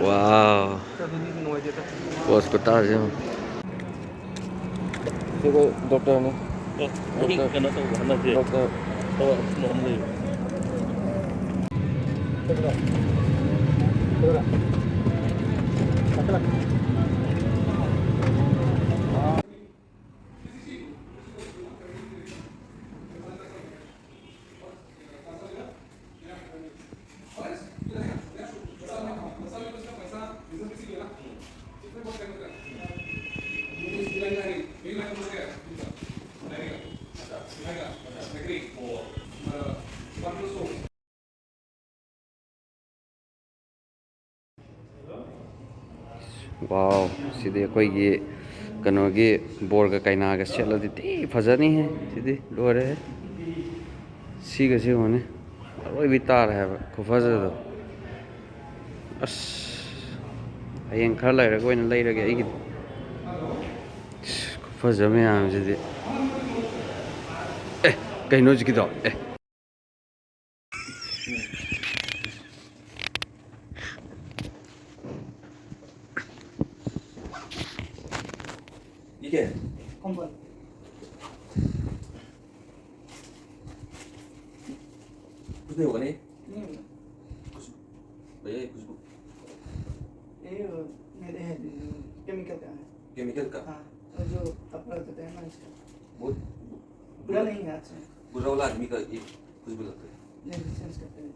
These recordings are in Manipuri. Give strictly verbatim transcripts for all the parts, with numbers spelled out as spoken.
ꯋꯥꯎ꯫ ꯄꯣꯁ ꯈꯨꯇꯥꯁꯦ ꯌꯦꯡꯉꯨ꯫ ꯁꯤꯗ ꯗꯣꯛꯇꯔꯅꯤ꯫ ꯑꯦ, ꯑꯩ ꯗꯣꯛꯇꯔ꯫ ꯀꯩꯅꯣ ꯇꯧꯕ ꯍꯟꯗꯛꯁꯦ꯫ ꯗꯣꯛꯇꯔ꯫ ꯊꯕꯛ ꯑꯃ ꯂꯩꯕ꯫ ꯋꯥꯎ, ꯁꯤꯗꯤ ꯑꯩꯈꯣꯏꯒꯤ ꯀꯩꯅꯣꯒꯤ ꯕꯣꯔꯒ ꯀꯩꯅꯥꯒ ꯁꯦꯠꯂꯗꯤ ꯊꯤ ꯐꯖꯅꯤꯍꯦ꯫ ꯁꯤꯗꯤ ꯂꯣꯏꯔꯦꯍꯦ꯫ ꯁꯤꯒꯁꯦ ꯌꯦꯡꯉꯨꯅꯦ, ꯑꯔꯣꯏꯕꯤ ꯇꯥꯔꯦ ꯍꯥꯏꯕ ꯈꯨꯐꯖꯗꯣ꯫ ꯑꯁ, ꯍꯌꯦꯡ ꯈꯔ ꯂꯩꯔꯒ ꯑꯣꯏꯅ ꯂꯩꯔꯒꯦ ꯑꯩꯒꯤꯗꯤ꯫ ꯑꯁ, ꯈꯨꯐꯖ ꯃꯌꯥꯝꯁꯤꯗꯤ꯫ ꯑꯦ, ꯀꯩꯅꯣ ꯍꯧꯖꯤꯛꯀꯤꯗꯣ? ꯑꯦ꯫ ये क्या है? कंबल। कुछ नहीं होगा, नहीं? नहीं होगा। कुछ, भैया, ये खुशबू। ये, वो, मेरे है, केमिकल का है। केमिकल का? हाँ, वो जो कपड़ा होता है ना, इसका। वो बुरा नहीं है, अच्छा है। बुरा वाला आदमी का ये खुशबू लगता है। नहीं, सेंस करते हैं।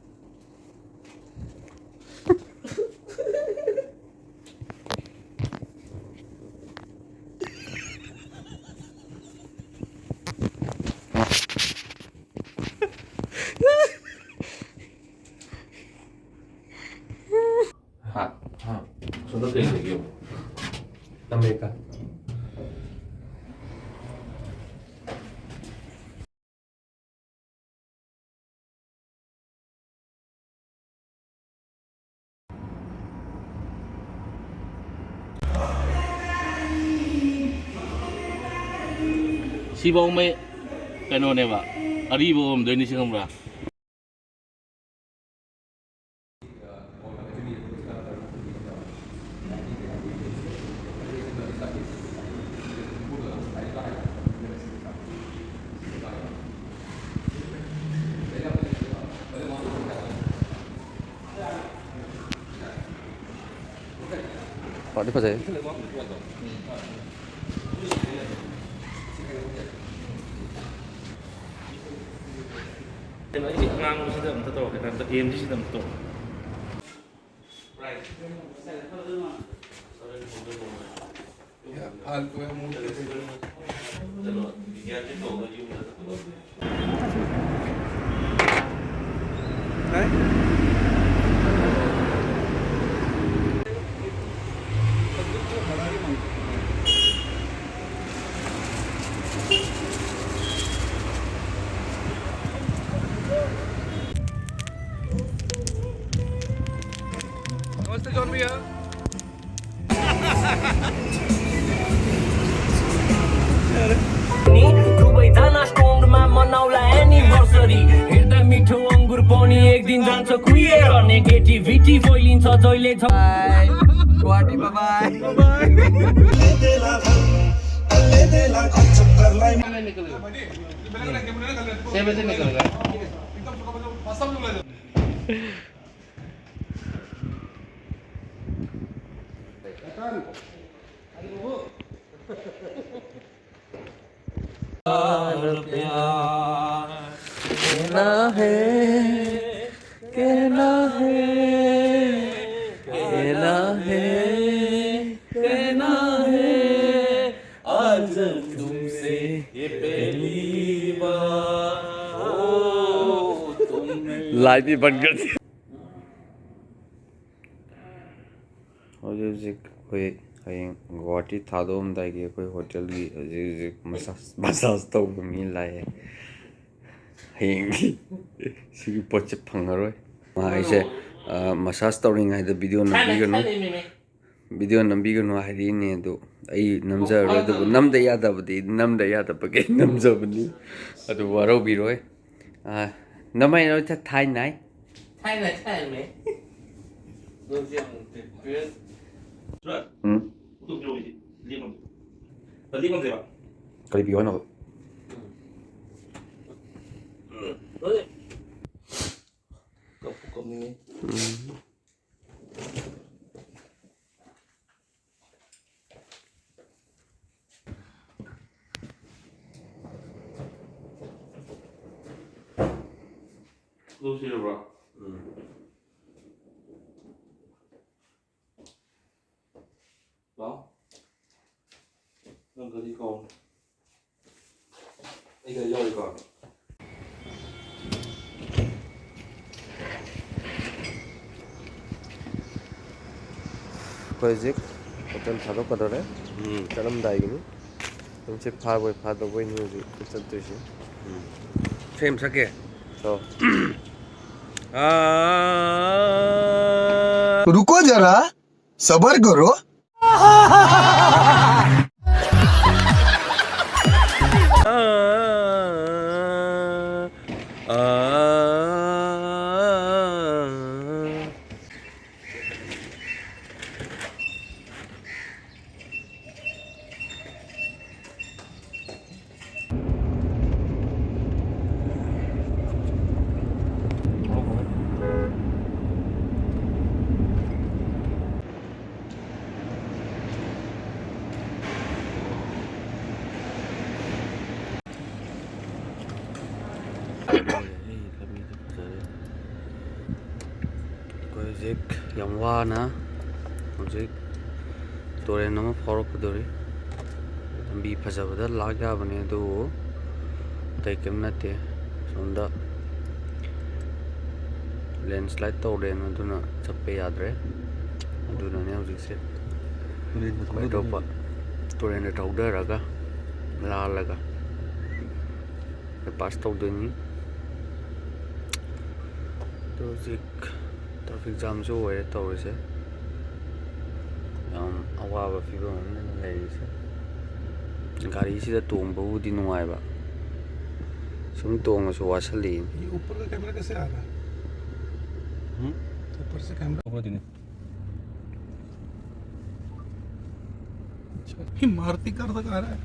हाँ, हाँ, सुंदर कहीं लगी हो। तब मेरे का। ꯁꯤꯐꯧ ꯃꯩ ꯀꯩꯅꯣꯅꯦꯕ, ꯑꯔꯤꯕ ꯑꯣꯏꯔꯝꯗꯣꯏꯅꯤ ꯁꯤ, ꯈꯪꯕ꯭ꯔꯥ? ꯐꯗꯤ ꯐꯖꯩ꯫ ꯀꯩꯅꯣ, ꯑꯩꯒꯤ ꯑꯉꯥꯡꯕꯁꯤꯗ ꯑꯝꯇ ꯇꯧꯔꯛꯀꯦ, ꯀꯩꯅꯣ, ꯑꯝꯇ ꯑꯦꯝꯁꯤꯁꯤꯗ ꯑꯝꯇ ꯇꯧꯔꯛꯀꯦ꯫ नमस्ते जॉन भैया। दुवैजना स्टोनमा मनाउला एनिभर्सरी। हेर्दा मिठो अङ्गुर पनि एक दिन जान्छ कुहिएर। नेगेटिभिटी फैलिन्छ जहिले छ। Guwahati, by by. प्यार कहना है, कहना है, कहना है, कहना है, आज तुमसे ये पहली बार। ओ, तुम लाइट भी बंद कर दी। ꯍꯧꯖꯤꯛ ꯍꯧꯖꯤꯛ ꯑꯩꯈꯣꯏ ꯍꯌꯦꯡ ꯒꯨꯋꯥꯍꯥꯇꯤ ꯊꯥꯗꯣꯛꯑꯝꯗꯥꯏꯒꯤ ꯑꯩꯈꯣꯏ ꯍꯣꯇꯦꯜꯒꯤ ꯍꯧꯖꯤꯛ ꯍꯧꯖꯤꯛ ꯃꯁꯥꯁ, ꯃꯁꯥꯁ ꯇꯧꯕ ꯃꯤ ꯂꯥꯛꯑꯦ꯫ ꯍꯌꯦꯡꯗꯤ ꯁꯤꯒꯤ ꯄꯣꯠꯁꯦ ꯐꯪꯉꯔꯣꯏ꯫ ꯃꯥ ꯑꯩꯁꯦ, ꯑ, ꯃꯁꯥꯁ ꯇꯧꯔꯤꯉꯩꯗ ꯚꯤꯗꯤꯑꯣ ꯅꯝꯕꯤꯒꯅꯨ꯫ ꯚꯤꯗꯤꯑꯣ ꯅꯝꯕꯤꯒꯅꯨ ꯍꯥꯏꯔꯛꯏꯅꯦ ꯑꯗꯨ꯫ ꯑꯩ ꯅꯝꯖꯔꯔꯣꯏ, ꯑꯗꯨꯕꯨ ꯅꯝꯗ ꯌꯥꯗꯕꯗꯤ ꯅꯝꯗ ꯌꯥꯗꯕꯒꯤ ꯅꯝꯖꯕꯅꯤ꯫ ꯑꯗꯨ ꯋꯥꯔꯧꯕꯤꯔꯣꯏ꯫ ꯑ, ꯅꯃꯥꯏ ꯅꯃꯤꯠꯇ ꯊꯥꯏ ꯅꯥꯏ꯫ ꯊꯥꯏ ꯅꯥꯏ, ꯊꯥꯏ ꯅꯥꯏ꯫ ꯅꯪꯁꯦ ꯌꯥꯝ ꯗꯤꯐ꯭ꯔꯦꯟ꯫ ꯎꯝ꯫ ꯑꯗꯨ ꯄꯤꯔꯛꯑꯣ ꯑꯩꯗꯤ꯫ ꯂꯦꯡꯉꯝꯗꯦ꯫ ꯑ, ꯂꯦꯡꯉꯝꯗꯦꯕ꯫ ꯀꯔꯤ ꯄꯤꯌꯣ ꯍꯥꯏꯅꯣ? ꯎꯝ꯫ ꯀꯞꯄꯨ ꯀꯞꯅꯤꯡꯉꯦ꯫ ꯎꯝ꯫ ꯂꯧꯁꯤꯔꯕ꯭ꯔꯣ? ꯎꯝ꯫ ꯂꯥꯎ꯫ ꯅꯪ ꯒꯥꯔꯤ ꯀꯥꯎ꯫ ꯑꯩ ꯒꯥꯔꯤ ꯌꯥꯎꯔꯤꯀꯣ꯫ ꯑꯩꯈꯣꯏ ꯍꯧꯖꯤꯛ ꯍꯣꯇꯦꯜ ꯊꯥꯗꯣꯛꯀꯗꯧꯔꯦ꯫ ꯎꯝ꯫ ꯆꯠꯂꯝꯗꯥꯏꯒꯤꯅꯤ꯫ ꯅꯨꯡꯁꯤꯠ ꯐꯥꯕꯣꯏ ꯐꯥꯗꯕꯣꯏꯅꯤ ꯍꯧꯖꯤꯛ ꯆꯠꯇꯣꯏꯁꯤ꯫ ꯎꯝ꯫ ꯏꯁꯩ ꯑꯃ ꯁꯛꯀꯦ꯫ ꯇꯧ꯫ ꯑꯥ꯫ रुको जरा, सबर करो। ꯑꯩꯈꯣꯏ ꯍꯧꯖꯤꯛ ꯌꯥꯝ ꯋꯥꯅ ꯍꯧꯖꯤꯛ ꯇꯨꯔꯦꯜ ꯑꯃ ꯐꯥꯎꯔꯛꯀꯗꯧꯔꯤ꯫ ꯂꯝꯕꯤ ꯐꯖꯕꯗ ꯂꯥꯛ ꯌꯥꯕꯅꯦ, ꯑꯗꯨꯕꯨ ꯑꯇꯩ ꯀꯔꯤꯝ ꯅꯠꯇꯦ꯫ ꯁꯣꯝꯗ ꯂꯦꯟꯁ꯭ꯂꯥꯏꯠ ꯇꯧꯔꯦꯅ ꯑꯗꯨꯅ ꯆꯠꯄ ꯌꯥꯗ꯭ꯔꯦ꯫ ꯑꯗꯨꯅꯅꯦ ꯍꯧꯖꯤꯛꯁꯦ ꯇꯨꯔꯦꯟꯗ ꯑꯩꯈꯣꯏ ꯑꯇꯣꯞꯄ ꯊꯧꯗꯗꯣꯏꯅꯦ꯫ ꯇꯨꯔꯦꯟꯗ ꯊꯧꯗꯔꯒ ꯂꯥꯜꯂꯒ ꯄꯥꯁ ꯇꯧꯗꯣꯏꯅꯤ꯫ ꯑꯗꯣ ꯍꯧꯖꯤꯛ ꯇ꯭ꯔꯥꯐꯤꯛ ꯖꯥꯝꯁꯨ ꯑꯣꯏꯔꯦ ꯇꯧꯔꯤꯁꯦ꯫ ꯌꯥꯝ ꯑꯋꯥꯕ ꯐꯤꯕꯝ ꯑꯃꯗꯅꯤ ꯂꯩꯔꯤꯁꯦ꯫ ꯒꯥꯔꯤꯁꯤꯗ ꯇꯣꯡꯕꯕꯨꯗꯤ ꯅꯨꯡꯉꯥꯏꯕ, ꯁꯨꯝ ꯇꯣꯡꯉꯁꯨ ꯋꯥꯁꯜꯂꯤ꯫ ये ऊपर का कैमरा कैसे आ रहा है? हम्म? ऊपर से कैमरा। ये मारुति कार तक आ रहा है।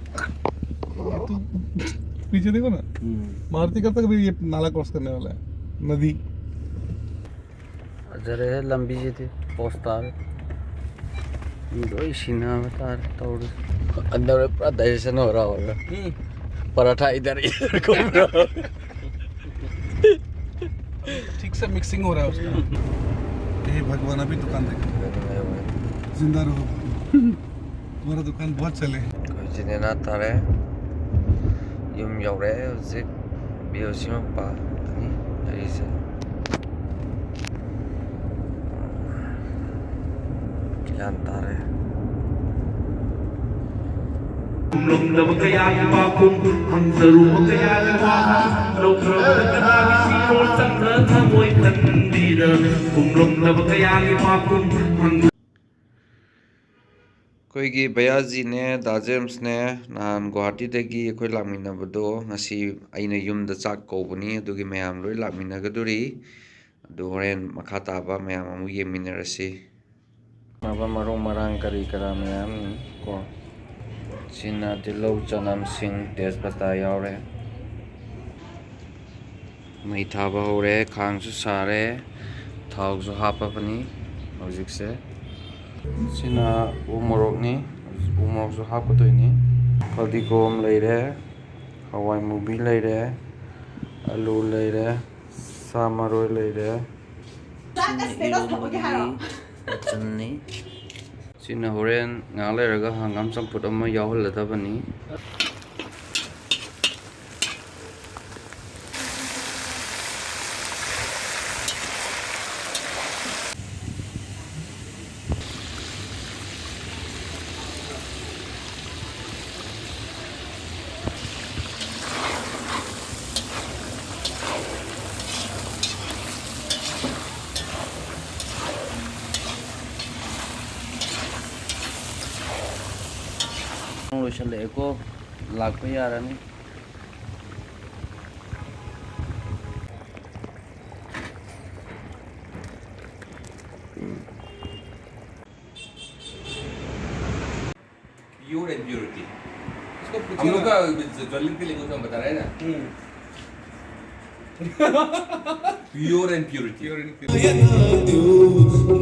ये तो पीछे देखो ना, हम्म। मारुति कार तक भी ये नाला क्रॉस करने वाला है, नदी। ꯐꯖꯔꯦꯍꯦ ꯂꯝꯕꯤꯁꯤꯗꯤ, ꯄꯣꯁ ꯇꯥꯔꯦ꯫ ꯃꯤ ꯂꯣꯏ ꯁꯤꯟꯅꯕ ꯇꯥꯔꯦ ꯇꯧꯔꯤꯁꯦ꯫ अंदर में पूरा डाइजेशन हो रहा होगा। हम्म। पराठा इधर, इधर घूम रहा होगा। से मिक्सिंग हो रहा है उसका। हे भगवान, अभी दुकान देखो, जिंदा रहो। तुम्हारा दुकान बहुत चले। ꯑꯩꯈꯣꯏ ꯆꯤꯅꯦꯅꯥ ꯇꯥꯔꯦ꯫ ꯌꯨꯝ ꯌꯧꯔꯦ ꯍꯧꯖꯤꯛ꯫ ꯕꯤ ꯑꯣ ꯁꯤ ꯃꯄꯥꯗꯅꯤ ꯂꯩꯔꯤꯁꯦ꯫ ꯒ꯭ꯌꯥꯟ ꯇꯥꯔꯦ꯫ ꯈꯨꯝꯂꯝꯗꯕ ꯀꯌꯥꯒꯤ ꯄꯥꯎꯈꯨꯝ, ꯍꯪꯖꯔꯨꯕ ꯀꯌꯥꯒꯤ ꯋꯥꯍꯪ, ꯂꯧꯗ꯭ꯔꯕꯗ ꯀꯅꯥꯒꯤ ꯆꯤꯔꯣꯜ ꯆꯪꯕ꯭ꯔꯥ ꯊꯃꯣꯏ ꯈꯟꯕꯤꯗ? ꯈꯨꯝꯂꯝꯗꯕ ꯀꯌꯥꯒꯤ ꯄꯥꯎꯈꯨꯝ, ꯍꯪ- ꯑꯩꯈꯣꯏꯒꯤ ꯕꯌꯥꯖꯤꯅꯦ, ꯗꯥ ꯖꯦꯝꯁꯅꯦ, ꯅꯍꯥꯟ ꯒꯨꯋꯥꯍꯥꯇꯤꯗꯒꯤ ꯑꯩꯈꯣꯏ ꯂꯥꯛꯃꯤꯟꯅꯕꯗꯣ ꯉꯁꯤ ꯑꯩꯅ ꯌꯨꯝꯗ ꯆꯥꯛ ꯀꯧꯕꯅꯤ, ꯑꯗꯨꯒꯤ ꯃꯌꯥꯝ ꯂꯣꯏ ꯂꯥꯛꯃꯤꯟꯅꯒꯗꯣꯔꯤ꯫ ꯑꯗꯨ ꯍꯣꯔꯦꯟ ꯃꯈꯥ ꯇꯥꯕ ꯃꯌꯥꯝ ꯑꯃꯨꯛ ꯌꯦꯡꯃꯤꯟꯅꯔꯁꯤ꯫ ꯅꯕ ꯃꯔꯨ ꯃꯔꯥꯡ ꯀꯔꯤ ꯀꯔꯥ ꯃꯌꯥꯝꯅꯤ ꯀꯣ꯫ ꯁꯤꯅ ꯇꯤꯜꯍꯧ, ꯆꯅꯝ, ꯁꯤꯡ, ꯇꯦꯖꯄꯇꯥ ꯌꯥꯎꯔꯦ꯫ ꯃꯩ ꯊꯥꯕ ꯍꯧꯔꯦ, ꯈꯥꯡꯁꯨ ꯁꯥꯔꯦ, ꯊꯥꯎꯁꯨ ꯍꯥꯞꯄꯕꯅꯤ ꯍꯧꯖꯤꯛꯁꯦ꯫ ꯁꯤꯅ ꯎ ꯃꯣꯔꯣꯛꯅꯤ, ꯎ ꯃꯣꯔꯣꯛꯁꯨ ꯍꯥꯞꯀꯗꯣꯏꯅꯤ꯫ ꯐꯗꯤꯒꯣꯝ ꯂꯩꯔꯦ, ꯍꯋꯥꯏ ꯃꯨꯕꯤ ꯂꯩꯔꯦ, ꯑꯂꯨ ꯂꯩꯔꯦ, ꯁꯥ ꯃꯔꯣꯏ ꯂꯩꯔꯦ꯫ ꯆꯥꯛꯀ status ꯊꯝꯃꯒꯦ ꯍꯥꯏꯔꯣ? ꯃꯆꯜꯅꯤ꯫ ꯁꯤꯅ ꯍꯣꯔꯦꯟ ꯉꯥꯏꯍꯥꯛ ꯂꯩꯔꯒ ꯍꯪꯒꯥꯝ ꯆꯝꯐꯨꯠ ꯑꯃ ꯌꯥꯎꯍꯜꯂꯗꯕꯅꯤ꯫ ꯂꯣꯏꯁꯤꯜꯂꯛꯑꯦꯀꯣ, ꯂꯥꯛꯄ ꯌꯥꯔꯅꯤ꯫ Pure and purity. इसको हम लोग का ज्वेलरी के लिए कुछ हम बता रहे हैं ना। Pure and purity. Pure and purity.